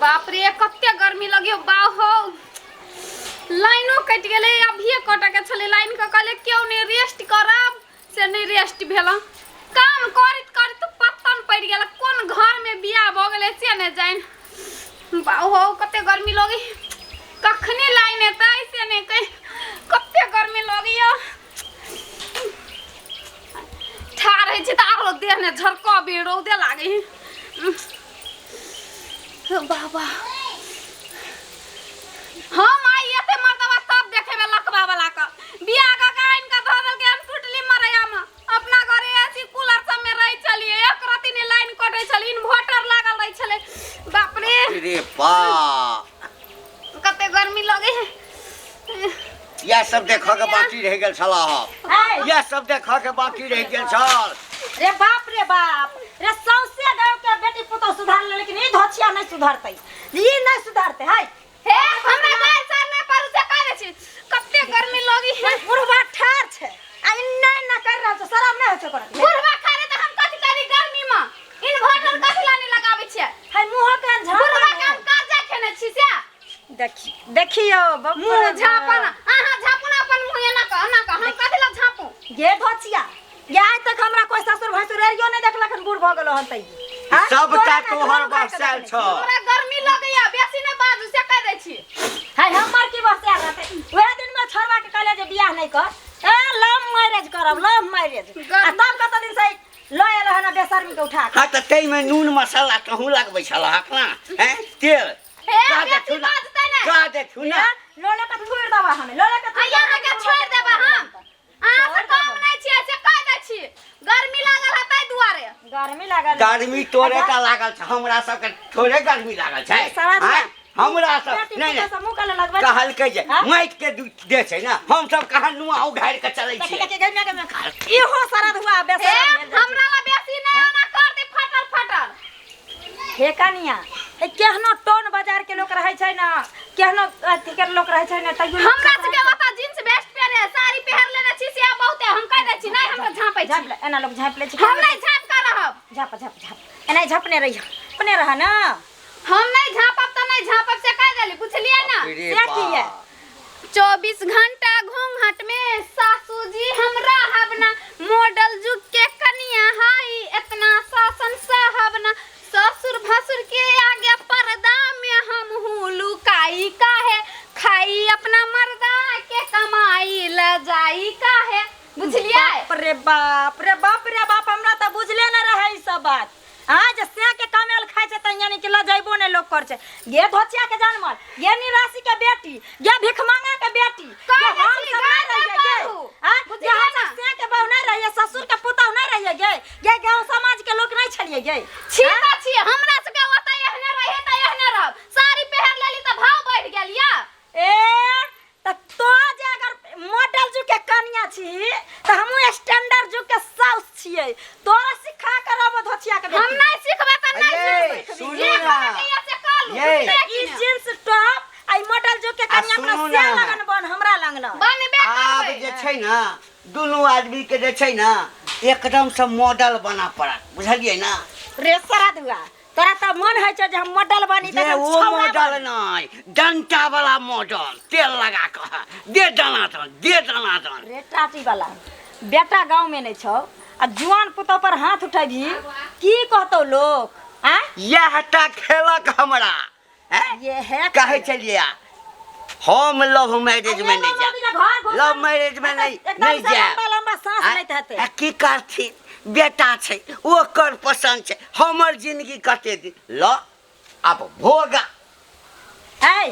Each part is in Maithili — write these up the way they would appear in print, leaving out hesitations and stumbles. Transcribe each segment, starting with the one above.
बाप रे, कते गर्मी लगियो बा हो। लाइनो कटि गेलै, अभिये कटऽ के छलै लाइन के। कहले क्यों नहीं रेस्ट करब, से नहीं रेस्ट भेल। काम करैत करैत पत्तन पड़ि गेल। कोन घर में बियाह भऽ गेलै से नहि जानि। बा हो, कते गर्मी लगै। कखनी लाइन एतै से नहि कहि। कते गर्मी लगैया। ठाढ़ होइ छै तऽ आरो देह ने झरकबे, रौदे लागै है। बाबा, हम आइ एते मर्दबा तब देखेबे लकबा वाला के। बियाह कऽ के आनि कऽ धऽ देलकै हम टुटली मरैया में। अपना घरे एसी कूलर सब में रहै छलियै, एक रति ने लाइन कटै छलै, इन्वर्टर लागल रहै छलै। बाप रे। रे बा। कते गर्मी लगै है। इएह सब देखऽ के बाकी रहि गेल छल। इएह सब देखऽ के बाकी रहि गेल छल। रे बाप रे बाप रे, सौंसे गाँव के बेटी पुतोह सुधार ले, लेकिन ई धोछिया नहीं सुधरतै, ई नहीं सुधरतै। हाय। हे, हमरा गाय सार नहि पारू से कहै छी। कते गर्मी लगी है। बुढ़वा ठार छै आ ई नहि ना कर रहल छै। शरम नहि होइ छै ओकरा? बुढ़वा खारे तऽ हम कथी करी गर्मी में? इन्वर्टर कथी ला नहि लगाबै छियै? हाय, मुँह कान झापल। बुढ़वा के हम कर्जा खेने छी से। देखी देखियो। मुँह झापन, अहाँ झापू ने अपन मुँह। एना कह, एना कह, हम कथी ला झापू? गे धोछिया गे, आइ तक हमरा कोई ससुर भैंसुर एरियो नहीं देखलक हन, बूढ़ भऽ गेलो हन तैयो। आँय? सबटा तोरा नहि तोहर घर उघार के बसायल देखने छौ। हमरा गर्मी लगैया, बेसी नहि बाजू से कहि दै छी। हाय, हमर की बसायल रहतै? वएह दिन में छोड़वा के कहले जे बियाह नहीं कर, ए लव मैरिज करब, लव मैरिज। आ तब कत दिन से लऽ एल हन बेशर्मी के उठा के। हाँ, तऽ ताहिमे नून मसाला तहूँ लगबै छलहक ने? हैं, तेल हे, का बेसी देखू ना। बाजतै नहि। का देखू ना। लोले के थुइर देबा हमे, लोले के आ यहाँ के छोड़ि देबै हम। अहाँ से कम नहि छियै से कहि दै छी। गर्मी लागल है ताहि दुआरे। गर्मी लागल। गर्मी तोरे का लागल छै, हमरा सबके थोड़े गर्मी लागल छै। सारा दिन आँय? हमरा सब बेटी नहि पुतोह नहि सब मुँह काले लगबै छै। कहलकै जे हाँ? माटि के दे छै ने, हम सब कहाँ नुआ उघारि के चलै देखी छियै। देखी, गइमे गइमे इहो सारा धुआ हे, बेसरम भेल जाइ छै। हमरा ला बेसी नहि ओना कर दे फटल फटल। हे कनिया, हे केहनो टोन बाजार के लोक रहै छै ने, केहनो अथी के लोक रहै छै ने, तैयो लोक हमरा सब सबके ओतऽ जींस वेस्ट पहिरे, साड़ी पहिर लेने छी से बहुते। हम कहि दै छी, नहि हमरा झाँपै झाँपि छी। ले, एना लोक झाँपि लै छै। हम नहि झाँप कऽ रहब। झाँप झाँप झाँप, एना झपने रहिह, अपने रह ने। हम नहि झाँपब तऽ नहि झाँपब से कहि देली, बुझलियै ने? रे से की बा। ये? 24 घंटा घूंघट में सासू जी हम रहब ना। मॉडल जुग के कनिया हाई, इतना शासन सहब ना। ससुर भसुर के आगे पर्दा में हम हूँ लुकाई काहे, खाई अपना मर्दा के कमाई ल जाई काहे। बुझलियै? बाप रे बाप रे बाप रे बाप, हमरा तऽ बुझले नहि रहै ई सब बात। हाँ, जे से के कमेल खाइ छै तऽ यानी कि लजैबो नहि लोक कर छै। गे धोचिया के जानमल, गे निराशी के बेटी, गे भिखमंगा के बेटी, गे कहै हम छी, सब नहि गाय रहियै गे। बाबू। हाँ, गे बुझलियै हम ना? सब से के बहू नहि रहियै, ससुर के पुतहु नहि रहियै गे, गे गाँव समाज के लोक नहि छलियै गे। छी तऽ छी, हमरा सबके ओतऽ एहने रहियै तऽ एहने रहब। साड़ी पहिर लेली तऽ भाव बढ़ि गेल या। ए तऽ तो जे अगर मॉडल जुग के कनिया छी तऽ हमहूँ स्टैंडर्ड जुग के साउस छियै। तोरा सिखा के रहबो धोचिया के हम बेटी। नहि सिखबै तऽ नहि अये, सिखबै। सुनू जे ना। करैके यऽ से कऽ लू, ये। बुझलियै कि ई ने? जींस टॉप आ ई मॉडल जुग के आ कनिया अपना सुनू से ना। लगन बन हमरा लगन बनबे आब करबै। जे छै ने, दुनू आदमी के जे छै ने, एकदम से मॉडल बना पड़त, बुझलियै ने? रे सरा दुआ, तोरा तऽ मन होइ छौ जे हम मॉडल बनी जे तऽ ओ छौड़ा मॉडल बनी। नहि, डंटा वाला मॉडल, तेल लगा कऽ दे दनादन, दे दनादन। रे टाटी वाला बेटा गाँव में नहीं छौ आ जुआन पुतोह पर हाथ उठेबही, की कहतौ लोक? आँय? इएह टा खेलक हमरा। हैं? ये है। कहै छलियै हम लव मैरिज में नहीं घर जायब, घुसल- लव मैरिज में नहीं एकदम नहीं से जायब। लंबा लंबा सांस आ- लैत हेतै। आ की करथिन, बेटा छै, ओकर पसंद छै। हमर जिंदगी कते दिन ल आब भोगा। ऐ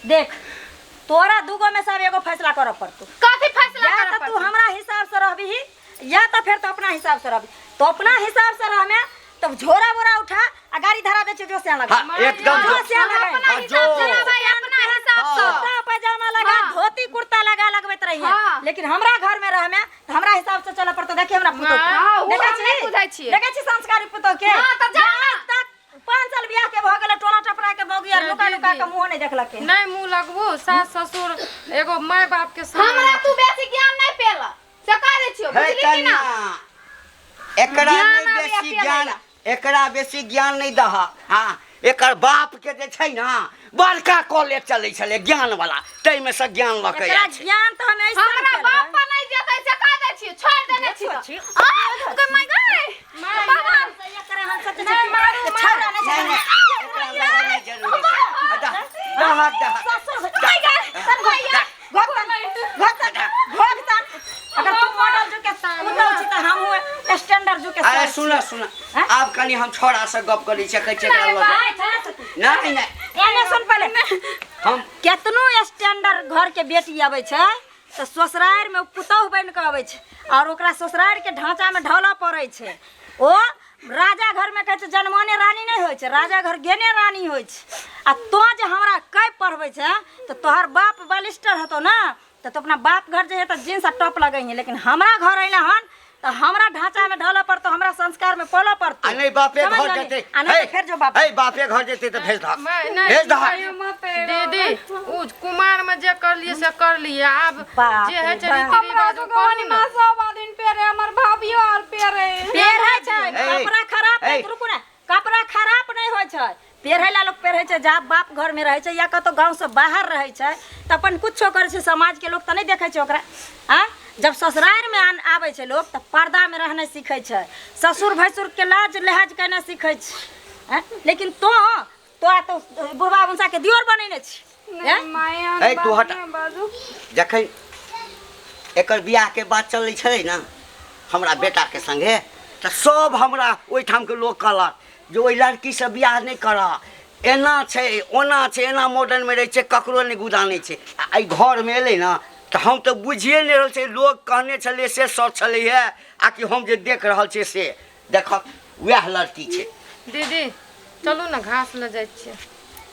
देख, तोरा दूगो में से अब एगो फैसला करऽ पड़तौ। कथी फैसला या करऽ तऽ तू पड़तौ? हमरा हिसाब से रहबिही या तऽ फेर तो अपना हिसाब से रहबी। तो अपना हिसाब से रहमे तब झोरा बोरा उठा आ गाड़ी धरा दे छै, जो से लगा। हाँ, एकदम जो से हम लगा। अपना हाँ, हिसाब से जो। रहबै, अपना हिसाब से। हाँ। कुर्ता पैजामा लगा, धोती कुर्ता लगा लगबैत रहिए। लेकिन हमरा घर में रहमे तऽ हमरा हिसाब से चलऽ पड़तौ। देखी हमरा पुतोह के। हाँ, उ देखै हम नहि छी? बुझै छियै। देखै छी संस्कारी पुतोह के? हाँ, तऽ जा ना। आज तक 5 साल बियाह के भऽ गेलै, टोला टपरा के मौगी आर ए, लुका लुका दीदी। के मुँह नहि देखलकै। नहीं मुंह लगबो, सास ससुर एगो माय बाप के समान। हमरा तू बेसी ज्ञान नहि पेला से कह दै छियौ, हे बुझली कि ना? कन्या, एकरा ज्ञान नहि आबैया बेसी पेलै ज्ञान ला। एकरा बेसी ज्ञान नहि दह। हाँ। एकर बाप के जे छै ने बड़का कॉलेज चलै छलै ज्ञान वाला ताहिमे से ज्ञान लऽ के एकरा आयल छै ज्ञान तऽ हम ऐसा हमरा बाप पर नहीं जेतै से कह दै छियै छोड़ि देने छी देखो छी। आ गै my गै बाबा नहीं मारू छौड़ा नहीं नहि, नहि, एकरा लगेनाइ जरूरी छै। दह, दहक, दहक। My गै भैया अगर तू मॉडल जो के पुतौ छी तऽ हमहूँ स्टैंडर्ड जो के अरे सास सुन सुन हैं? आब कनि हम छोड़ा से गप करै छियै कहै छियै एकरा लऽ जाउ। छी। छौड़ा से तू। नहि नहि एने सुन पहिले हम केतनो स्टैंडर्ड घर के बेटी आबै छै तऽ ससुरारि मे पुतौह बनि कऽ अबै छै आओर ओकरा ससुरारि के ढाँचा मे ढलऽ पड़ै छै ओ राजा घर मे कहै छै जनमाने रानी नहि होइ छै राजा घर गेने रानी होइ छै आ तों जे हमरा कै पढ़बै छै तऽ तोहर बाप बलिस्टर हेतौ ने तऽ तू अपना बाप घर जे है तऽ जींस आ टॉप लगैहे लेकिन हमरा घर अइले हन तऽ हमरा ढाँचा मे ढलऽ पड़तौ हमरा संस्कार मे पलऽ पड़तौ आ नहि बापे समझ घर गेली? जेतै आ नहि तऽ फेर जो बाप हे बापे घर जेतै तऽ भेज दहक मैं- नहि, भेज दहक दीदी उ कुमार में जे कर लिए से कर लिए आब बाप जे है रे छै बाप। रीति हमरा रिवाज तो ओ करू ना ने सब आदमी पेरे हमर भाभियो आर पेरे पेरहै छै ए, कपड़ा खराब ए। नहि रुकू ने कपड़ा खराब नहि होइ छै पेरहै ला लोक पेरहै छै जा बाप घरमे रहै छै या कतौ गाँवसँ बाहर रहै छै तऽ अपन कुछो करै छै समाजके लोक तऽ नहि देखै छै ओकरा आँ जब ससुरारिमे आबै छै लोक तऽ पर्दामे रहनाइ सीखै छै ससुर भैंसुरके लाज लिहाज केनाइ सीखै छै आँय लेकिन तोँ तोरा तऽ बुढ़बा भनसाके दियोर बनेने छी आँय? माया ए, तू हट। बाजू जखन एकर बियाहके बात चलै छलै ने हमरा बेटाके संगे तऽ सब हमरा ओहिठामके लोक कहलक जे ओहि लड़कीसँ बियाह नहि करऽ एना छै ओना छै एना मॉडर्नमे रहै छै ककरो नहि गुदानै छै आ एहि घरमे एलै ने तऽ हम तऽ बुझिए नहि रहल छै लोक कहने छलै से सच छलैए आ कि हम जे देख रहल छियै से देखक वएह लड़की छै दीदी चलू ने घास लऽ जाइ छियै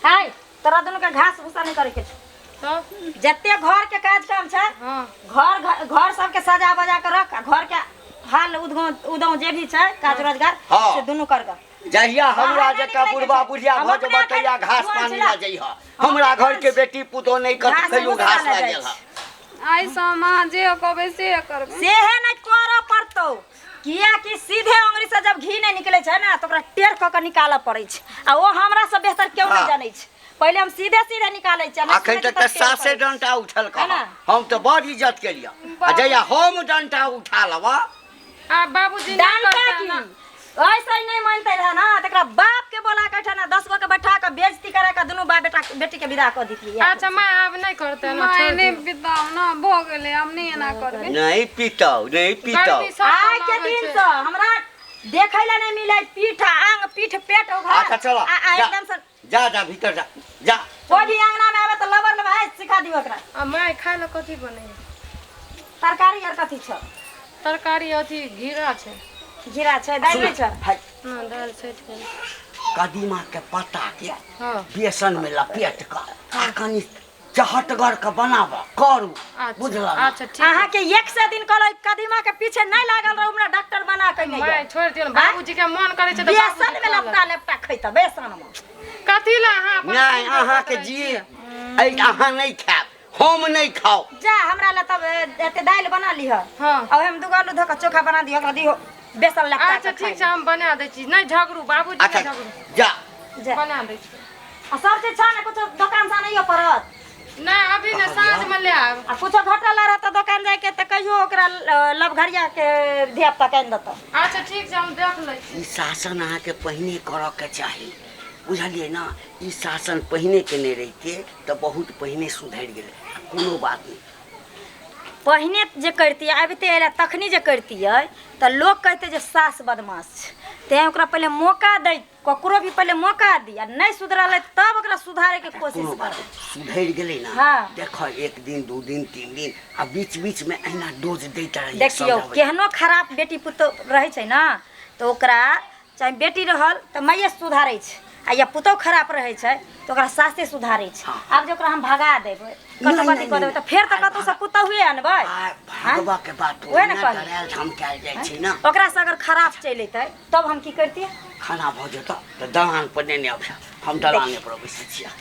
हाय तोरा दुनू के घास भूसा नहि करैके छौ तऽ जते घर के काज काम छै हँ घर घर घर सबके सजा बजा के रख आ घर के हाल उदगों उदों जे भी छै काज रोजगार हाँ। से दुनू कर ग जहिया हमरा बाहर नहि जकाँ निकलैके बुढ़बा छै। बुढ़िया हम भऽ अपने जेबह तहिया एखन घास जुआन पानी छी लऽ ना। जइह हमरा घर के बेटी पुतोह नहि कत घास कहियो भूसा घास लऽ लऽ जाइ गेल छै। हँ आइ समा जे कहबै से करबै सेहे नहि करऽ पड़तौ कियाकि सीधे उंगली से जब घी नहि निकलै छै ने तऽ ओकरा टेढ़ कऽ के निकालऽ पड़ै छै आ ओ हमरा से बेहतर केओ नहि हाँ। जानै छै पहिले हम सीधे सीधे निकालै छियै नहि अखन सुनै तक छियै तऽ टेढ़ सासे करै छियै। डंटा उठल है ना? हम तऽ बड़ इज्जत केलियऽ आ जहिया हम डंटा उठा लेबऽ आ बाबूजी नहि डंटा करता की ना ऐसे ही नहीं मानते रहे ना तकरा बाप के बोला के ना 10 गो के बैठा के बेइज्जती करा के दुनू बाप बेटा बेटी के विदा कर देतियै अच्छा माय आब नहि करतै ना माय छोड़ि नहि दियौ। बिताउ ना भऽ गेलै आब नहि एना करबै नहीं पीतौ नहीं पीतौ गर्मी सब आइ के लागै दिन छै। से हमरा देखै ला नहीं मिले पीठ आ आंग पीठ पेट उघार अच्छा चलो आ आ जा, एकदम से जा जा भीतर जा जा कोई भी अंगना में आवे तो लबर लबर है सिखा दियो ओकरा आ माय खाय लए कथी बनैया तरकारी आर कथी छौ तरकारी अथी घिरा छै घिरा छै दालि नहि छौ हाय, हँ दालि सठि गेल कदीमा के पत्ता के हँ बेसन में लपेट कऽ आ कनि चहटगर के बनाब करू अच्छा बुझल ना? अच्छा ठीक अहाँ के एक से दिन कहलो कदीमा के पीछे नहीं लागल रहू हमरा डॉक्टर बना के नहीं माय छोड़ि दियौ ने बाबूजी के मन करै छै तऽ बेसन बाबूजी में खा लपटा लपटा खैता बेसन में लेत। कथी लए अहाँ अपन नहि जीव अहाँके कतरै जी छियै? एहि अहाँ नहि खायब हम नहि खाउ जा हमरा ला तब एते दालि बना लिह हँ। आ ओहिमे दूगो आलू धऽ कऽ चोखा बना दिह ओकरा दिहो बेसन लपटा अच्छा के ठीक छै हम बना दै छी नहि झगड़ू बाबूजी अच्छा नहि झगड़ू जा जा बना दै छी आ सब चीज छौ ने कुछो दोकान से आनैयो पड़त नहि अभी ने साँझमे ले आयब आ कुछो घटल रहत तऽ दोकान जाइके तऽ कहियो ओकरा लवघरिया के धिया पुता के आनि देतौ अच्छा ठीक छै हम देख लै छी ई शासन अहाँके पहिने करऽके चाही बुझलियै ने ई शासन पहिने केने रहितियै तऽ बहुत पहिने सुधरि गेलै आ कोनो बात नहि पहिने जे करितियै आबिते अयलै तखनी जे करितियै तऽ लोक कहितै जे सास बदमाश छै तैँ ओकरा पहिले मौका दै ककरो भी पहिले मौका दी आ नहि सुधरलै तब ओकरा सुधारैके कोशिश कोनो बात करू नहि सुधरि गेलै ने हाँ। देख एक दिन दू दिन तीन दिन आ बीच बीचमे अहिना डोज दैत रहियै देखियौ समझाबैत। केहनो खराब बेटी पुतोह रहै छै ने तऽ ओकरा चाहे बेटी रहल तऽ माइए सुधारै छै आ या पुतोह खराब रहै छै तऽ ओकरा सासे सुधारै छै हाँ। आब जे ओकरा हम भगा देबै नहि, कतौ नहि, कथी कऽ देबै नहि। तऽ फेर तऽ कतौसँ पुतोहुए अनबै आ भागबऽ के बात ओएह ने ओहिना कहली। डरायल धमकायल जाइ छै ने ओकरासँ अगर खराब चलि अयतै तब हम की करतियै खाना भऽ जेतऽ तऽ दलान पर नेने अबिह हम दलाने पर बैसै छियै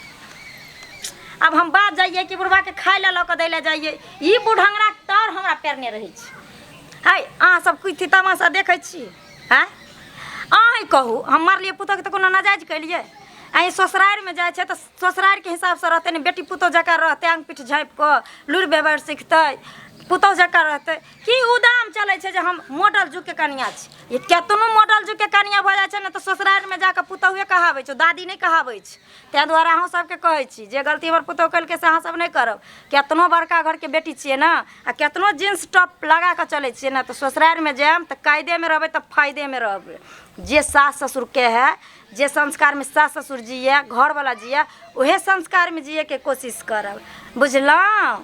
आब हम बात जाइए कि बुढ़बाके खाय लए लऽ कऽ दै लए जाइए ई बुढ़ंगरा तर हमरा पेरने रहै छै हाय अहाँ सब कुथी तमाशा देखै छी आँय अहीं कहू हम मारलियै पुतोहके तऽ कोनो नाजायज केलियै आ ई ससुरारिमे जाइ छै तऽ ससुरारिके हिसाबसँ रहतै ने बेटी पुतोहु जकाँ रहतै आँग पीठ झाँपि कऽ लुरि व्यवहार सिखतै पुतोहु जकाँ रहतै की उदाम चलै छै जे हम मॉडल युगके कनिआँ छी ई केतनो मॉडल युगके कनिआँ भऽ जाइ छै ने तऽ ससुरारिमे जाकऽ पुतोहुए कहाबै छै दादी नहि कहाबै छै ताहि दुआरे अहूँ सबके कहै छी जे गलती हमर पुतोहु केलकै से अहाँ सब नहि करब केतनो बड़का घरके बेटी छियै ने आ केतनो जींस टॉप लगा कऽ चलै छियै ने तऽ ससुरारिमे जायब तऽ कायदेमे रहबै तऽ फायदेमे रहबै जे सास ससुरके है जे संस्कारमे सास ससुर जिए घरवला जिए उहे संस्कारमे जिएके कोशिश करब बुझलहुँ।